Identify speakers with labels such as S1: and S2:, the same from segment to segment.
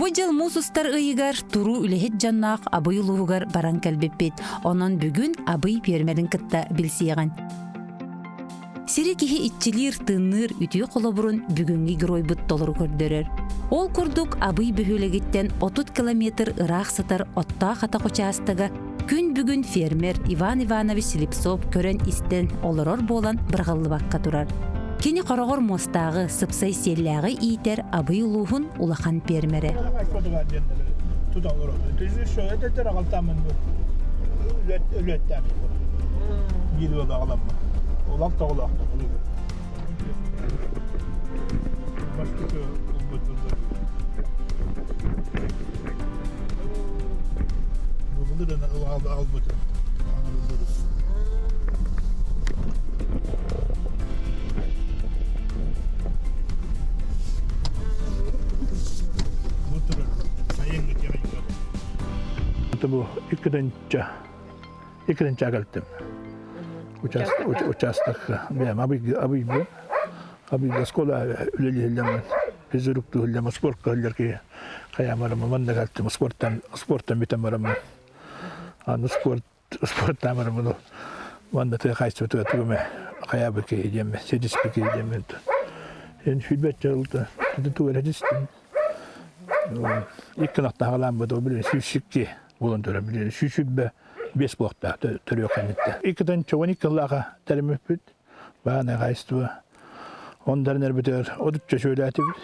S1: Бу дьыл муус устар ыйыгар туруу үлэһит дьонноох Абый улууһугар баран кэлбиппит. Онон бүгүн Абый пиэрмэрин кытта билсиэҕин. Сири киһи иччилиир, тыынныыр үтүө холобурун бүгүҥҥү геройбут толору көрдөрөр. Ол курдук Абый бөһүөлэгиттэн 30 километр ыраах сытар Оттоох Атах учаастага күн бүгүн фермер Иван Иванович Слепцов көрөн-истэн олорор буолан быраҕыллыбакка турар. Кини хороҕор муостааҕы, сыпсай сиэллээҕи иитэр Абый улууһун улахан пиэрмэрэ.
S2: Бу иккитинчи иккитинчи кэлтим. Участокка бэйэм абый абый школа үлэлиһиллэммин физрук туһуллам спортка үллэр киһи хайаамарым манна кэлтим спорттан спорттан бүтэн бараммын аны спорт спорттаан бараммын манна тыа хаачыстыбатыгар тугу эмэ хайаабыт киһи диэммин ситиспит киһи диэммин эн сүүрбэччэ ылта тугу эрэ ситистим икки ынахтааҕылааммыт ол билин сүүс буолан турар билин сүүс бес буолуохтаах төрүөх кэнниттэн иккитэн чоҕун икки ыллааха тэриммиппит баанай хаачыстыба Онтон эрбитигэр отучча сүөлээтибит.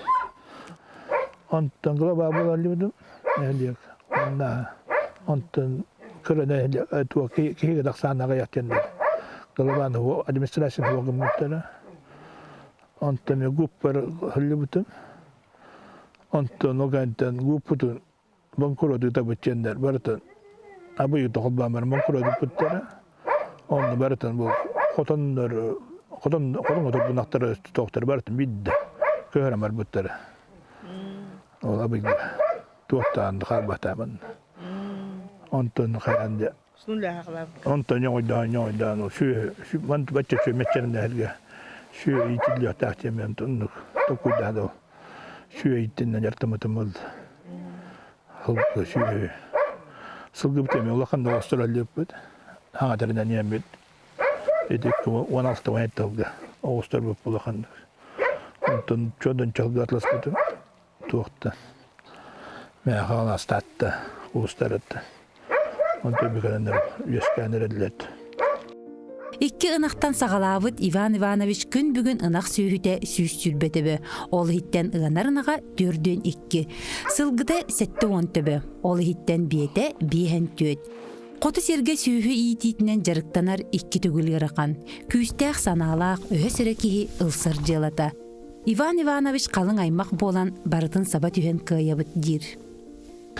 S2: Онтон глава буолаллыбытым нэһилиэк. Онна онтон кыра нэһилиэк туох киһигэ тахсаан аҕыйах диэннэр главаны администрация буолгуммуттара. Онтон гуппар хыллыбытым. Онтон огантан гуппутун бонкуруоту табыт диэннэр барытын абый холбоон баран бонкуруотуппуттара. Онно барытын бу хотоннор хотон хотон оторбунахтары тоохтор барытын бидде көһөрөн барбыттара. Ол абыйга туохтаан хаалбатаабын. Онтон хайаан дьэ Онтон ньоҕойдоон ньоҕойдоон ол сүөһү мант бачча сүө мэччэринэһэргэ сүө иитиллиэхтээх диэн оннук толкуйдаан ол сүө ииттиннэн дьартамытым ол сылгы сүөһү сылгыбыт эмиэ улахан да оҕустар хаҥа тэринэн иэммит ити 16 уон тылга оҕустарбыт улаханнык онтон чодон чалгы атласпытым туохта мээхэ алаастаатта уустарытта онтон бүкэнэннэр үөскээн эрэллэр
S1: Икки ынахтан саҕалаабыт Иван Иванович күн бүгүн ынах сүөһүтэ 120 төбө, ол иһиттэн ыанар ынаҕа 42, сылгыта 70 төбө, ол иһиттэн биэтэ биэһэн түөт. Хоту сиргэ сүөһү иитиитинэн дьарыктанар икки төгүл ыарахан, күүстээх санаалаах өһөс эрэ киһи ылсар дьыалата. Иван Иванович халыҥ аймах буолан барытын саба түһэн кыайабыт диир.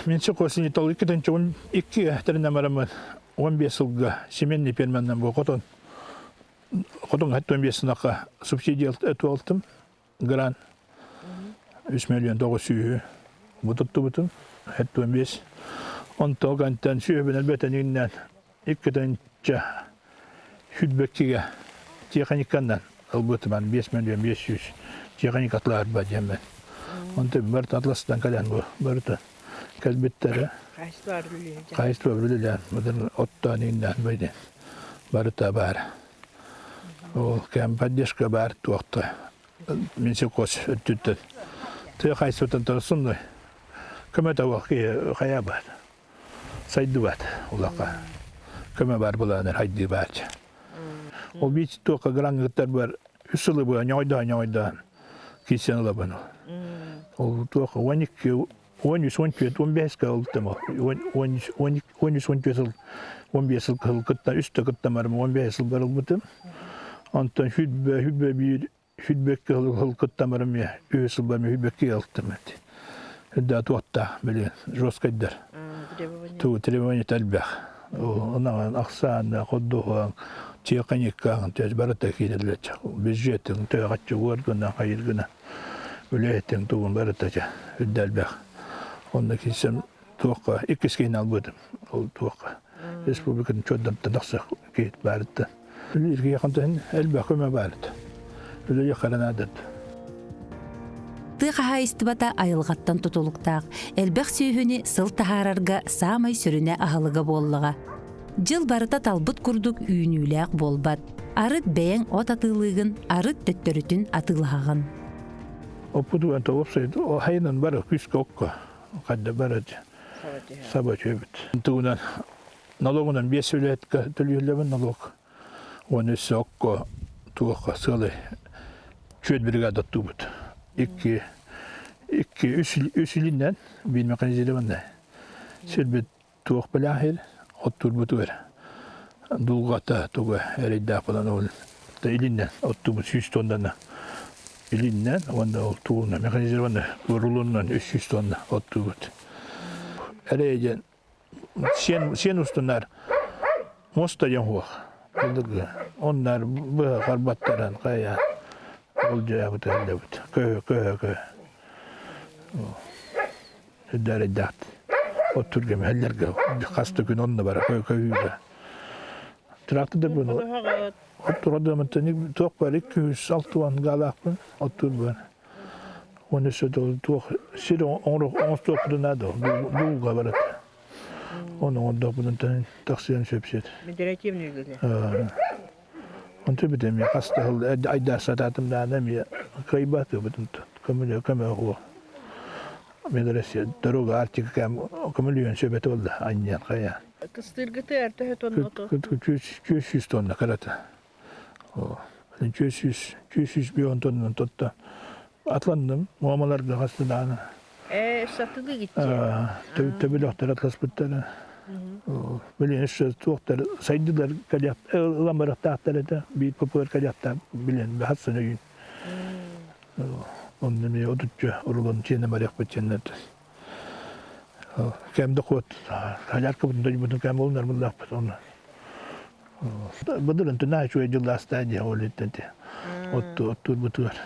S2: Мен сокосинитол иккитинчи икки тэринэн бараммын 15 сылга семейный ферманнан бу хотон хотон 15 сынакка субсидия туалтым грант 3 миллион 900 бу туттубутум 15 онто гантан сүүһүбүн элбэтэн иккитинчи сүүрбэккигэ тиэхиньиканнан ылбытым 5 миллион 500 тиэхиньик атлаарба диэммин. Онтон барыта атластан кэлэн бу барыта кэлбиттэрэ. Хаайыстыба үлэлээн, быдан оттоон иҥнээн байды барыта баар. Ол кэм поддержка баар туохта Минсельхоз өттүттэн тыа хаайыстыбаттан тарсынной көмө табах киһи хайа баар. сайдыбат улаха көмө бар булаанар хайдыы бааччы. Ол биир туохха граҥҥыттар бар үс сылы быһа ньоҕойдоон ньоҕойдоон киирсэн ылабын. Ол туохха 12 13 14 15 ылтым ол 13 14 сыл 15 сыл кыһыл кытта үс да кыттамарым 15 сыл барылбытым. Онтон сүрбэ сүрбэ биир Сүрбэккэ сыл кыттамарым үһүс сылбар сүрбэккэ ылтым эти. Үрдэ туохта били жесткайдар. Ту требование элбэх. Онон ахсаан ходдуһуан тиэхиньиккаан тэс барыта киирэллэр. Бюджетин төҕөччү уор гына хайыр гына үлэһитин тугун барыта үрдэ элбэх. Онно киирсем туохха иккис киһини албытым. Ол туохха республикатын чуоддартан тахса киһит баарыттан. Үлэлииргэ хантан элбэх көмө баар. Үлэлиэх харанаадат.
S1: Тыа хаһаайыстыбата айылҕаттан тутулуктаах, элбэх сүөһүнү сыл таһаарарга саамай сүрүнэ аһылыга буоллаҕа. Дьыл барыта талбыт курдук үүнүүлээх буолбат. Арыт бэйэҥ от атыылыыгын, арыт төттөрүтүн атыылаһаҕын.
S2: Оппутуган уопсай хайынан бары күүскэ окко хадда бары саба түһэбит. Тугунан налогунан биэс үлэһиткэ төлүүрлэбин налог. Уонна өссө окко туохха сыалай чүөт бригада оттуубут. Икки икки үс үс илиннэн биир механизированный сирбит туох бэлээхир оттуурбутугар дулҕата туга эрэйдээх буолан ол илиннэн оттуубут 100 тоннаны илиннэн уонна ол тугунан механизированный рулонунан 300 тонна оттуубут. Эрэй диэн сиэн сиэн устунар муоста диэн суох былыргы оннар быһа харбаттаран хайа ол дьаабыт эллэбит көһө көһө көһө Үрдээрэйдээх оттур кэмэһэллэргэ хас да күн онно бара көһүүгэ. Трактор да буну оттура да мантан туох бар 260 гаалаахпын оттур бар. Оны өссө туох сир оҥостуохпутун наада дууга барат. Оны оҥордохпутун тахсыан сөп сет.
S3: Федеративный үлэ.
S2: Онту бит эмиэ хас да сыл айдаар сатаатым даҕаны эмиэ кыайбатыбытын көмөлө көмө уо. Мен Россия дорога Арктика кэм көмөлүйөн сөбөтө болла анньан хайа.
S3: Кыстыыргыты эртөһө тонна ото?
S2: 400 тонна карата. 400 400 тоннан тотта. Атланным, муамаларга хаста даҕаны.
S3: Ээ, сатылыы гитчи.
S2: Төбөлөхтөр атласпыттара. Билин өссө туохтар сайдылар ылан барахтаахтар этэ. Биир попугар кэлиэхтаах билин баһат өйүн. Онно эмиэ отучча урулан чиэнэ барыахпыт чиэннэрдэ. Кэм дохуот халяркабытын дойдубутун кэм болунар буллаахпыт онно. Быдырын түнаа үчүгэй дьыллаастаа диэ ол иттен те. Отту оттуурбутугар.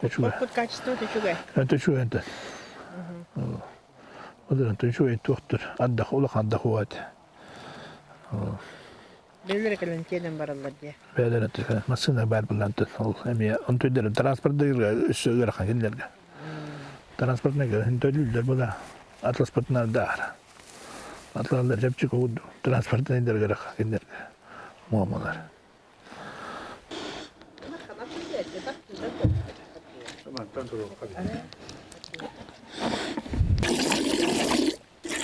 S3: Үчүгэй. Оккут качествота үчүгэй.
S2: Это үчүгэй энтэн. Быдырын үчүгэй туохтур. Ардах улахан ардах уат.
S3: Бэлэр кэлэн тиэнэн бараллар диэ.
S2: Бэлэр массыына баар буллантын ол эмиэ онтуйдарын транспорт өссө ыарахан кинилэргэ. Транспортна төлүүллэр була атласпытынар даара. Атлалар чэпчэки курдук транспортнай дэргэрэх кинилэргэ муомалар.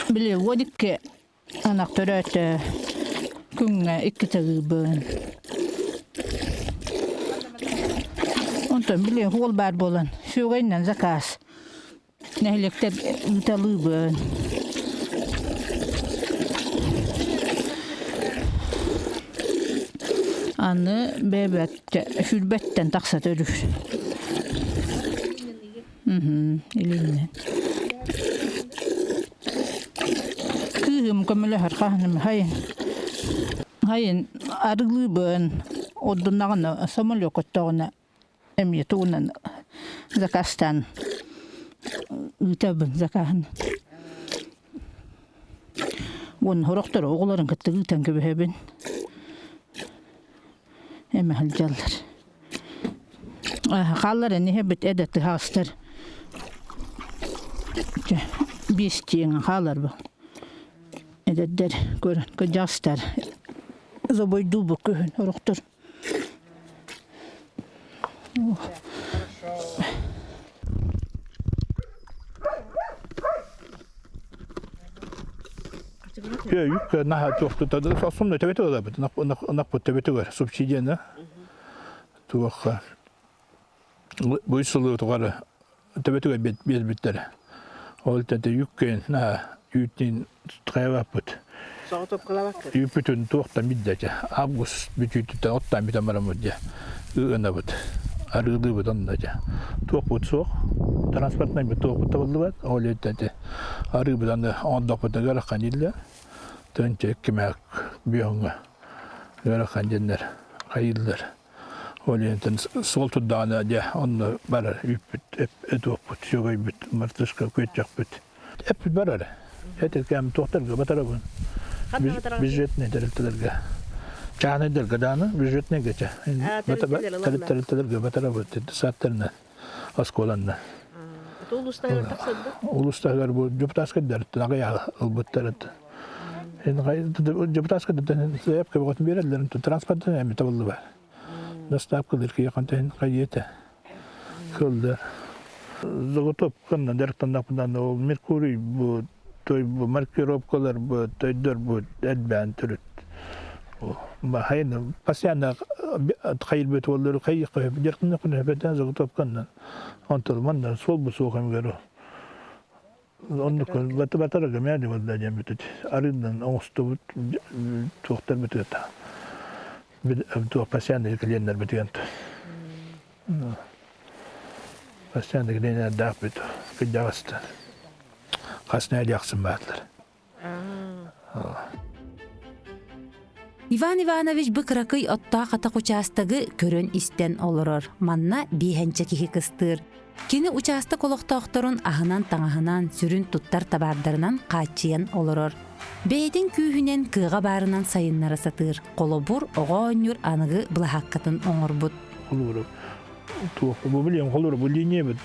S4: Били уон икки ынах төрөөтө күҥҥэ иккитэ ыыбын. Онтон били уол баар буолан сүөгэйинэн заказ Нэһилиэктэр ыыталыыбын. Аны бэйэбэт сүүрбэттэн тахса төрүүр. Илииннэн. Кыыһым көмөлөһөр хаһаным хайын. Хайын арыгылыыбын. Одуннаҕына самолет көттөҕүнэ эмиэ тугунан заказтаан ыытабын закаһын. Уонна сорохтор оҕолорун кытта ыытан кэбиһэбин. Эмэ сылдьаллар. Хааллар иһэбит эдэ тыһаҕастар. Биэс тиэҥэ хаалар бу. Эдэрдэр көрөн кырдьаҕастар забойдуубут күһүн сорохтор.
S2: Үк наһаа туохтутады сосумна төбөтө ылабыт ынахпыт төбөтүгэр субсидияны туохха бу сылы тугары төбөтүгэр биэрбиттэрэ. Ол тete үккэн наһаа үүтүн хайабаппыт.
S3: Соҕотуопкалаабаккыт?
S2: Үүппүтүн туохтан билдэ август бүтүүтүттэн оттоон бүтэн бараммыт дьэ ыанабыт арыылыыбыт онно дьэ туохпут суох транспортнайбыт туохпут табыллыбат ол иһин арыыбыт аны оҥордохпутугар ыарахан тыынча иккимээх бүөҥҥэ ыарахан диэннэр хайыыллар ол иһин суол турдаҕына дьэ онно барар үүппүт этуохпут сүөгэйбүт мартышка күөччэхпит Эппит бар эрэ. Этиркэм туохтарга батарабын. Бюджетный тэрилтэлэргэ. Чааһынайдарга дааны бюджетныйга ча. Тэрилтэлэргэ батарабын. Сааттарына оскуоланна.
S3: Улуустарыгар тахсарда?
S2: Улуустарыгар бу депутатскайдарыттан аҕыйах ылбыттарыттан. Депутатскайдарыттан заявка бөҕөтүн биэрэллэр, транспортан эми табыллыбат. Доставкалыыр киһи хантан хайыата кылда. Заготовканна дьарыктаннахпына ол Меркурий бу той бу маркировкалар бу тойдор бу элбээн төрүт. Хайын постоянно хайыр буоллар хайы дьарыктаннахпына хөпөтөн заготовканна онтон манна суол бу суох эмгэр Оннук батара гэмээди буолла диэн бүтүт. Арыынан оҥостубут туохтар бүтүөт. Туох постоянно клиеннэр бүтүгэн. Постоянно клиеннэрдээх бүт. Кыдьаҕастан. Хас нэдиэ ахсын бааллар.
S1: Иван Иванович бу кыракый оттоох атах учаастагы көрөн-истэн олорор. Манна биэһэнчэ киһи кыстыыр. Кини учаастак олохтоохторун аһынан-таҥаһынан, сүрүн туттар табаардарынан хааччыйан олорор. Бэйэтин күүһүнэн кыаҕа баарынан сайыннара сатыыр. Холобур, оҕо оонньуур аныгы былаһааккатын оҥорбут.
S2: Холобур, туох бу билиэм, холобур, бу линиябыт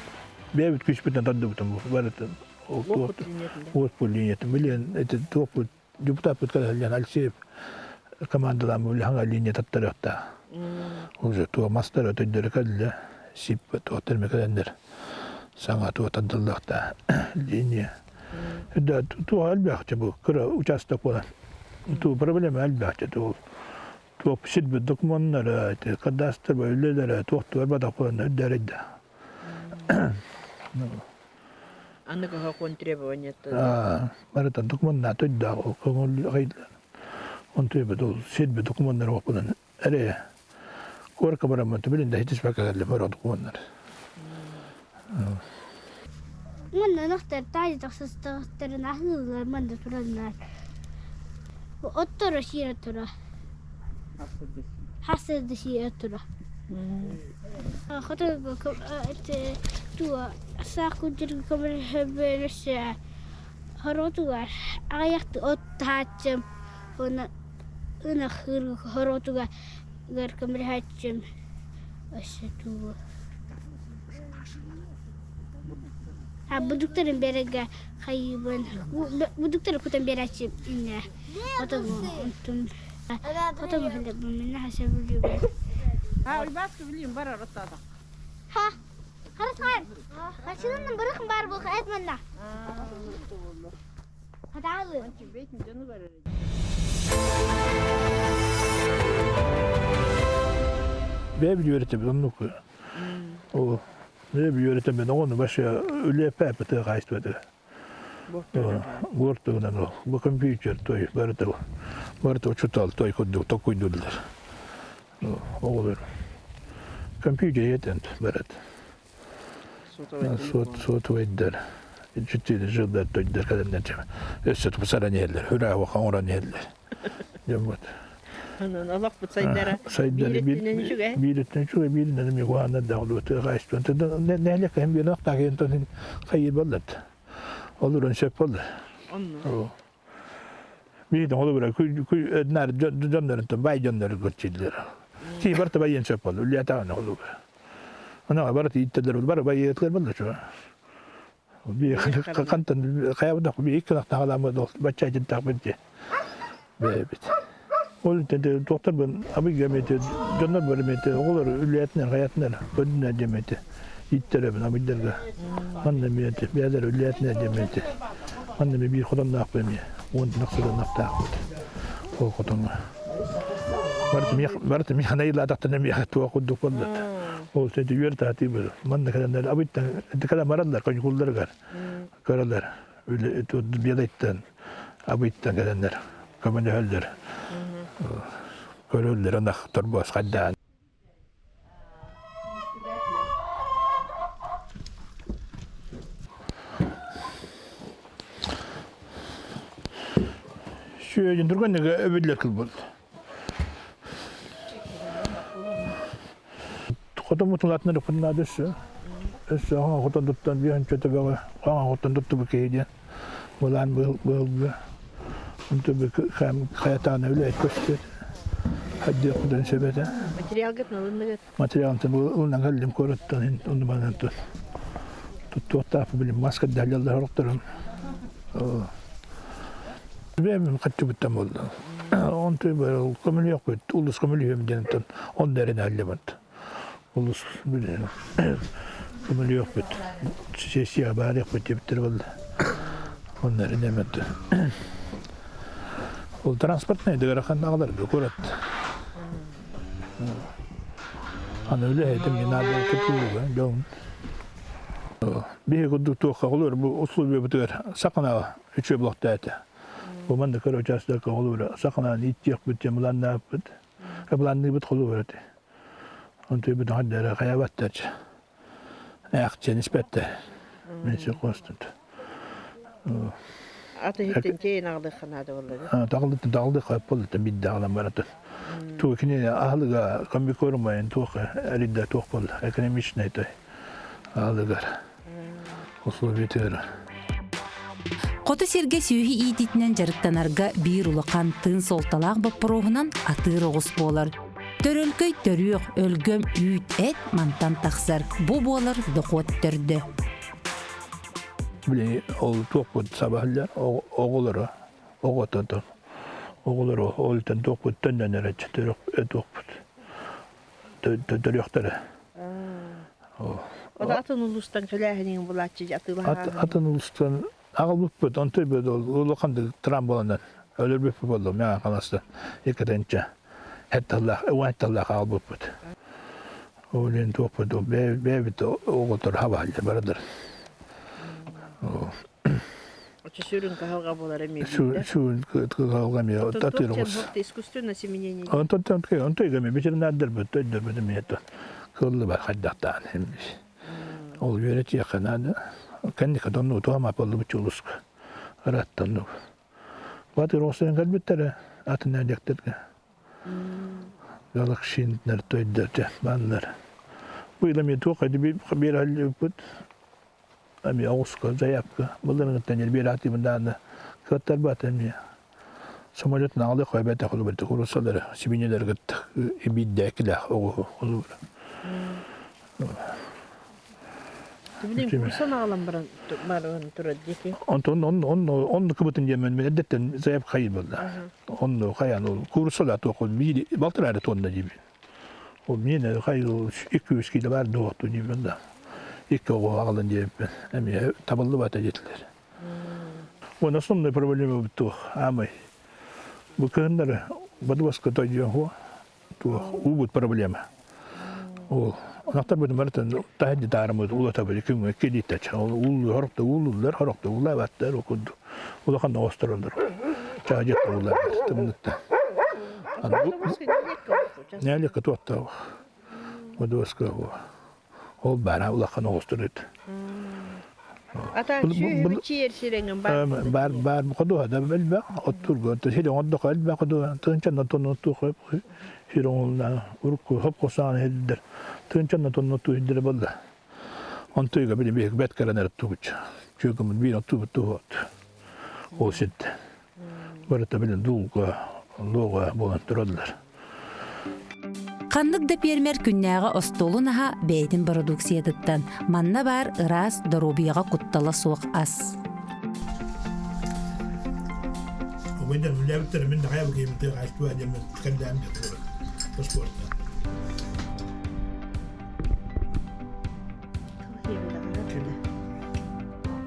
S2: бэйэбит күүспүтүнэн тардыбытым бу барытын. Уот линиятын билиэн эти туохпут депутаппыт кэлэн Алексеев командалаан бу хаҥа линия таттарыахта. Уже туо мастар өтөйдөрө кэллэ, сип туохтар кэлэннэр саҥа туо тардыллыахта линия. Да туо элбэхчэ бу кыра участок буолан. Ту проблема элбэхчэ туол. Туох сирбит докумуоннара, кадастр үлэлэрэ туох туор батах буолан үрдэридэ.
S3: Аны кыһа требованиятта.
S2: Барыта докумуонна төйдөөх ол көҥүл онтуйбут ол сирбит докумуоннар оппунан эрэ куорка бараммын билин да хитиспэккэ кэллим өрө докумуоннар.
S5: Манна ынахтар таайы тахсыстахтарын аһыыллар манна тураннар. Отторо сиэрэ тура. Хасырды сиэрэ тура. Хоту туа саах күндүргү көмөлөһөбөрөсө хоротугар аҕыйахты от таһааччым уонна ынах хоротугар көмөлөһөөччүм өссө тугу Будуктарын береге хайыбын будуктары кутан беречи инне отогу онтун отогу хилебин минна хасабылыбын
S3: А Ульбаска билим бар араттада.
S5: Ха. Харасхар. Хачылын бырых бар бу эт манна. Хатаалы.
S2: Бэйэбит үөрэтэбит оннук. Ол бэйэбит үөрэтэбит оҕону вообще үлэппэ тыа хаайыстыбата. Гуортугунан ол бу компьютер той барыта барыта учутал той курдук токуйдууллар. Оҕолор компьютер етен барат. Сотовайдар четыре жылдар тойдар кэлэннэр өссө тупсаран иһэллэр, хүрээ оҥорон иһэллэр. Дьоммут.
S3: Онон олохпут сайдара
S2: сайдара
S3: биир үчүгэй.
S2: Биир өттүнэн үчүгэй, бииринэн эмиэ куһаҕаннар да олуотуга хаайыстыбан. Нэһилиэк кэһин биир ынахтаах хайыр боллат. Олорон сөп болла.
S3: Онно.
S2: Биир холобура наар дьоннорун бай дьоннору көрчүллэр. Ти барта байын сөп болла. Үллэтаҕына холобура. Она барыта ииттэллэр бары байыатлар болла чуга. Хантан хайабыдах би икки нахтаҕаламмыт бачча дьинтахпыт дии. Бэйэбит. Ол доктор абы гемети дьоннор бары оҕолор үлээтинэр хайатынар көрдүнэр диэмети ииттеребин абыйдарга манна миэти бэйэлэр үлээтинэр диэмети манна биир хотонноохпун эмиэ уон нахсыданнаахтаахпыт ол хотоҥҥо барыта миэхэ ыйлаатахтана миэхэ туох курдук буоллат ол сөтү үөр таатыы манна кэлэннэр абыйтан кэлэн бараллар конькулларыгар көрөлөр Белайтан Абыйтан кэлэннэр көмөлөһөллөр көрөллөр ынах торбос хайдаан Сүөдүн турган өбүллэр кылбыл. Хотон мутулатына дукуннаады өссө. Өссө хаҥа хотон туттан биһэн чөтөбөҕө хаҥа хотон туттубу киһи диэн былаан быһылга. Онто хайатаана үлэйт көстүөт. Хаддиах кудан сөбөтө.
S3: Материалгыт ылынныгыт?
S2: Материалтын ылынан кэллим куораттан онну манан тус. Туттуохтаах билим маска дьаллар хорохторун. Бэйэм хаччыбыттан буолла. Онтуй көмөлүөхпүт, улус көмөлүһүөм диэн онно эрэн аллыбыт. Улус көмөлүөхпүт, сессия баарыахпыт диэбиттэр буолла. Онно эрэн эмэт. Ол транспортнай дыгырахан аҕалар курат. Аны үлэһитим не надо тутууга дьон. Биһи курдук туохха холур бу условиябытыгар сакана үчүгэй блоктаа этэ. Бу манна кыра учаастакка холура саканаан ииттиэхпит диэн былааннаабыппыт. Былаанныыбыт холура этэ. Онтуйбут хаддара хайабаттар. Ээх испэттэр. Мен сөхөстүт.
S3: Аты иһиттэн чэйин аҕалыахха наада буолла.
S2: Таҕылды таҕылды хайппыл бидде аҕалан баратын. Ту кини аһылыга комбикормайын туох эридде туох буолла экономичный той аһылыгар условиятыгар.
S1: Хоту сиргэ сүөһү иитиитинэн дьарыктанарга биир улахан тыын суолталаах боппуруоһунан атыыр оҕус буолар. Төрөлкөй төрүөх, өлгөм үүт, эт мантан тахсар. Бу буолар дохуот төрдө.
S2: Били ол туохпут сабаһыллар оҕолоро оҕототон оҕолоро олтан туохпут төннөн эрэ туохпут төрүөхтэрэ.
S3: Ода атын улуустан кэлээһиниҥ булааччы атыылаһаан.
S2: Атын улуустан аҕалбыппыт, онтуй бөд улахан трам буоланан өлөрбүппүт буоллум миҥа хаҥастан иккитинчэ хетталлаах уон аҕалбыппыт. Ол иһин туохпут бэйэбит оҕотор хабааллар барыдар.
S3: Сүрүн кыһалҕа буолар эмиэ.
S2: Сүрүн кыһалҕа эмиэ татыыр оҕус.
S3: Искусственно осеменение.
S2: Онтон онтон эми ветеринардарбыт өйдөрбүт эмиэ кыллыбар хайдахтаан Ол үөрэтиэххэ наада. Кэнники донну туһама боллубут чулуска. Ыраттанну. Батыр оҕустарын кэлбиттэрэ атын нэһилиэктэргэ. Галакшиннар тойдор бааннар. Бу эмиэ туох биэр эмиэ оҕуска заявка былырыҥҥыттан биэр атыыбын даҕаны кыаттарбат эмиэ самолет наҕылы хойбэтэ холубар курусалары сибиньэлэр кытта биирдээкилээх оҕуһу холубура
S3: Билин курсан аҕалан баран баран турар диэки.
S2: Онтон онно онно онно кыбытын диэмэн мен эрдэттэн заявка хайыр буолла. Онно хайан ол курсала туох биир балтараа тонна диибин. Ол миэнэ хайыл 200 киилэ баар дуотту диибин да. Икки оҕо аҕалан диэбиппин. Эмиэ табыллыбата диэтилэр. Уонна основной проблема туох аамай. Бу кыһыннары бодуоска тойдуон туох уубут проблема. Ол онохтор бутун барытын таһырдьа таарыммыт улатабыт күҥҥэ килииттэ ол ууллу хорохто ууллуллар хорохто уулаабаттар ол курдук улахан оҕостороллор чаажатта ууллар тымнытта Нэликка туоттаах бодуоска ол баара улахан оҕустурут
S3: Ата сүөһү чиэр сирэҥин
S2: бар бар бар ходуһа да элбэх оттурга сир оҥордохо элбэх ходуһа тыынчан отон оттуу сир оҥолна урукку хоп хосаан иһилдер тыынчан отон оттуу иһилдер болла онтуйга били биһик бэт кэлэн эрэ тугуч чүөкүмүт биир оттуубут туһуот ол ситте барыта били дуулга луоға буолан тураллар.
S1: Ханнык да пиэрмэр күннээҕи остуолун аһа бэйэтин бородууксуйатыттан манна баар ыраас доруобуйаҕа куттала суох ас.
S2: Убайдар үлээбиттэр мин да хайа букейм тыа хаачтуа диэммин кэллээн паспортта.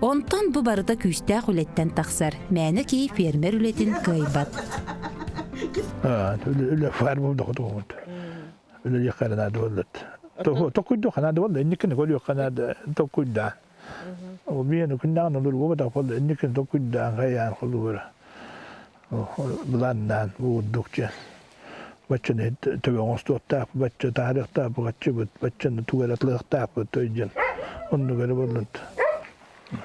S1: Онтон бу барыта күүстээх үлэттэн тахсар. Мээнэ киһи фермер үлэтин кыайбат.
S2: Үлэ ферма доходугут. Үлэ наада боллут. Токуйду ханаада болла, инникини көрүөх ханаада токуйда. Ол биэни күннэҕин олор буоба болла, инникини токуйдаан хайаан холугура. Былааннаан уурдукча. Баччаны төбө оҥостуохтаах, бачча таарыахтаах, баччыбыт, баччаны тугу эрэ атылыахтаахпыт өйдөн. Оннук эрэ боллут.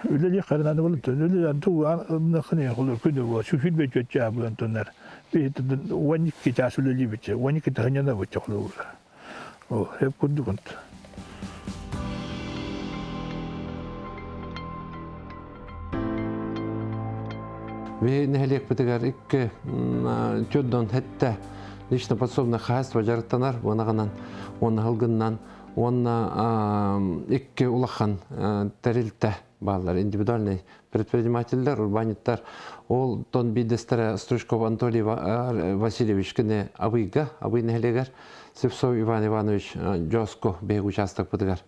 S2: Үлэлиэх харынан боллут. Үлэлиэн тугу анныхын холур күнү бу сүфүр бөчөччө буон тоннар. Биһит 12 чаас үлэлиибит. 12 таһынньана бучча холур. О, хеп курдук.
S6: Биһи нэһилиэкпитигэр икки төрдөн хэтте лично подсобное хозяйство дьарыктанар уонаҕынан уонна һылгыннан. Уонна икки улахан тэрилтэ бааллар, индивидуальный предпринимателлэр, урбаанньыттар. Ол тон биирдэстэрэ Стручков Анатолий Васильевич кини Абыйга, Абый нэһилиэгэр, Слепцов Иван Иванович Дьооску биһиги учаастакпытыгар.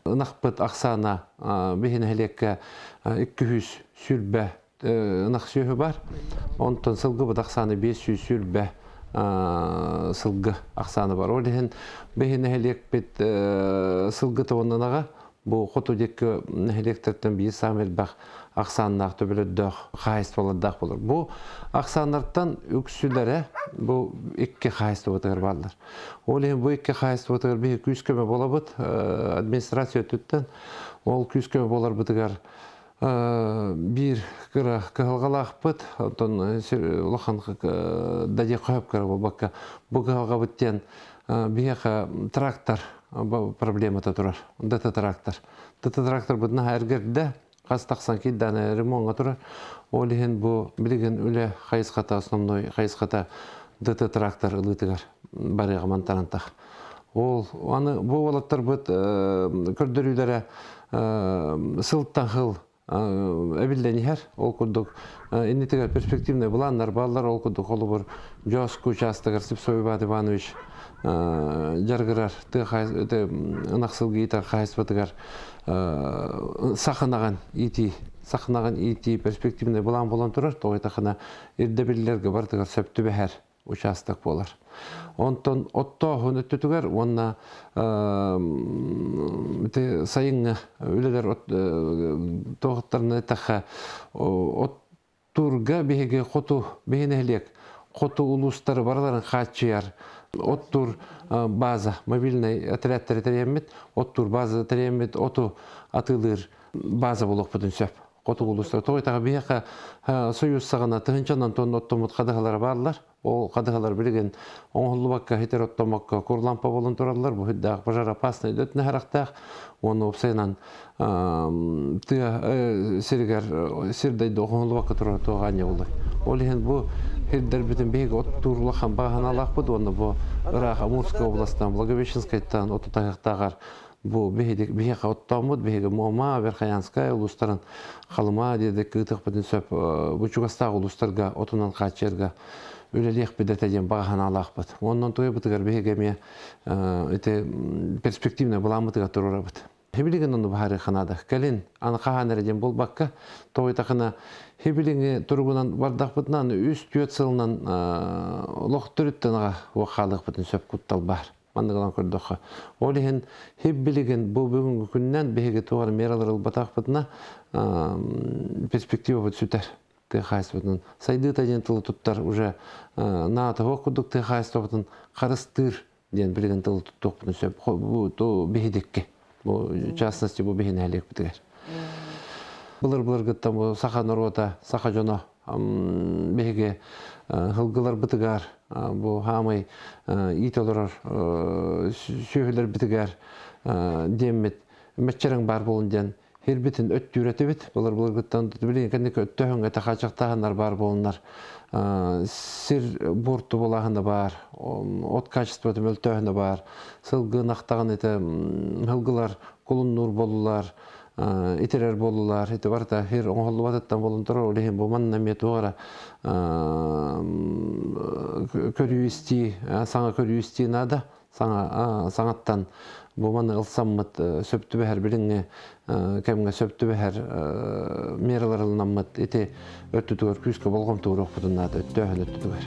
S6: Ынахпыт ахсаана биһи нэһилиэккэ 220 ынах сүөһү бар. Онтон сылгыбыт ахсаана 520 сылгы ахсаана бар. Ол иһин биһи нэһилиэкпит сылгыта уонна ынаҕа бу хоту диэки нэһилиэктэртэн биир саамай элбэх ахсааннаах төбөлөрдөөх хаһаайыстыбалардаах болор. Бу ахсааннартан үксүлэрэ бу икки хаһаайыстыбатыгар бааллар. Ол иһин бу икки хаһаайыстыбатыгар биһи күүс көмө болабыт администрация өттүттэн. Ол күүс көмө боларбытыгар биир кыра кыһалҕалаахпыт, оттон улахан да диэх хөп кыра буолбакка, бу кыһалҕабыт диэн биһиэхэ трактор проблемата турар. ДТ трактор. ДТ тракторбыт наһаа эргэрдэ, хас тахсан киирдэҕинэ ремоҥҥа турар. Ол иһин бу билигин үлэ хайысхата, основной хайысхата ДТ трактор ылыытыгар барыаҕа мантарантах. Ол аны бу уолаттарбыт көрдөрүүлэрэ сылтан сыл эбиллэн иһэр. Ол курдук иннитигэр перспективный планнар бааллар. Ол курдук холобур Дьооску учаастагар Сипсов Иван Иванович дьарыгырар тыа ынах сылгы иитэр хаһайыстыбатыгар саханаҕын иитии саханаҕын иитии перспективный былаан буолан турар. Тоҕо этахына ирдэбиллэргэ барытыгар сөп түбэһэр учаастак буолар. Онтон оттооһун өттүтүгэр уонна сайыҥҥы үлэлэр туохтарына эттэххэ оттуурга биһиги хоту биһи нэһилиэк хоту улуустары барыларын хааччыйар оттуур база мобильнай отрядтары тэрийэммит оттуур база тэрийэммит оту атыылыыр база буолуохпутун сөп хотугу улуустар. Тоҕо диэтэххэ биһиэхэ Союз саҕана тыһыынчанан тонна оттоммут хадыһалара бааллар. Ол хадыһалар билигин оҥоһуллубакка, хитер оттоммокко кур лампа буолан тураллар. Бу үрдээх пожароопасный өтүнэ харахтаах. Уонна уопсайынан тыа сиригэр сир дойду оҥоһуллубакка турар туох аанньа буолуой. Ол иһин бу сирдэрбитин биһиги оттуур улахан бааһыналаахпыт уонна бу ыраах Амурскай областан, Благовещенскайтан отутаһыахтааҕар Бу биһиэхэ оттооммут, биһиги Муома, Верхоянскай улуустарын Халыма диэри кыытыахпытын сөп. Бу чугастаах улуустарга отунан хааччыйарга үлэлиэхпит этэ диэн баҕа санаалаахпыт. Онон туйабытыгар биһиги эмиэ ити перспективнай былааммытыгар туруорабыт. Хибилигин ону баһарыахха наада. Кэлин аны хаһан эрэ диэн буолбакка, тоҕуйтахына хибилиҥи туругунан бардахпытынан үс-түөрт сылынан олох төрүттэн аҕа хаалыахпытын сөп куттал баар. Маннык ылан көрдөххө. Ол иһин хип билигин бу бүгүҥҥү күннэн биһиги туох эрэ мералар ылбатахпытына перспективабыт сүтэр тыа хаһаайыстыбатын сайдыыта диэн тылы туттар уже наатоһуох курдук тыа хаһаайыстыбатын харыстыыр диэн билигин тылы туттуохпутун сөп бу биһидикки бу в частности бу биһи нэһилиэкпитигэр былыр былыргыттан бу саха норуота саха дьоно биһиги сылгыларбытыгар бу хаамай иит олорор сүөһүлэрбитигэр диэммит мэччирэҥ баар буолун диэн хирбитин өттүүр этибит былыр былыргыттан билигин кэнники өттөһүҥ этэ хаачахтааһыннар баар буолуннар сир буорту булааһына баар от качествота мөлтөөһүнэ баар сылгы ынахтаҕын ити сылгылар кулуннуур болулар итирэр буоллулар ити барыта хир оҥоһуллубатыттан буолан турар ол иһин бу манна эмиэ туох эрэ көрүү истии саҥа көрүү истии наада саҥа саҥаттан бу маны ылсаммыт сөп түбэһэр билиҥҥи кэмҥэ сөп түбэһэр мералар ылынаммыт ити өттүтүгэр күүскэ болҕомто ууруохпутун наада өттөөһүн өттүтүгэр.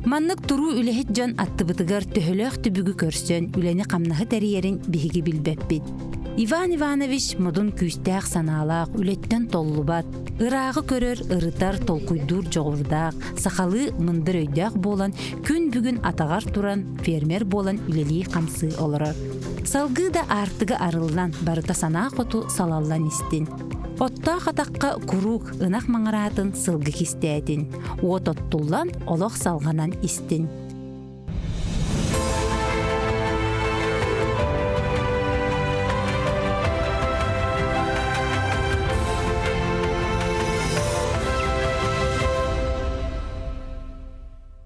S1: Маннык туруу үлэһит дьон аттыбытыгар төһөлөөх түбүгү көрсөн үлэни-хамнаһы тэрийэрин биһиги билбэппит. Иван Иванович модун күүстээх санаалаах, үлэттэн толлубат, ырааҕы көрөр, ырытар, толкуйдуур дьоҕурдаах, сахалыы мындыр өйдөөх буолан күн бүгүн атаҕар туран фермер буолан үлэлии-хамсыы олорор. Салгыы да аартыга арыллан, барыта санаа хоту салаллан истин. Оттоох атахха куруук ынах маҥыраатын сылгы кистээтин, уот оттуллан олох салҕанан истин.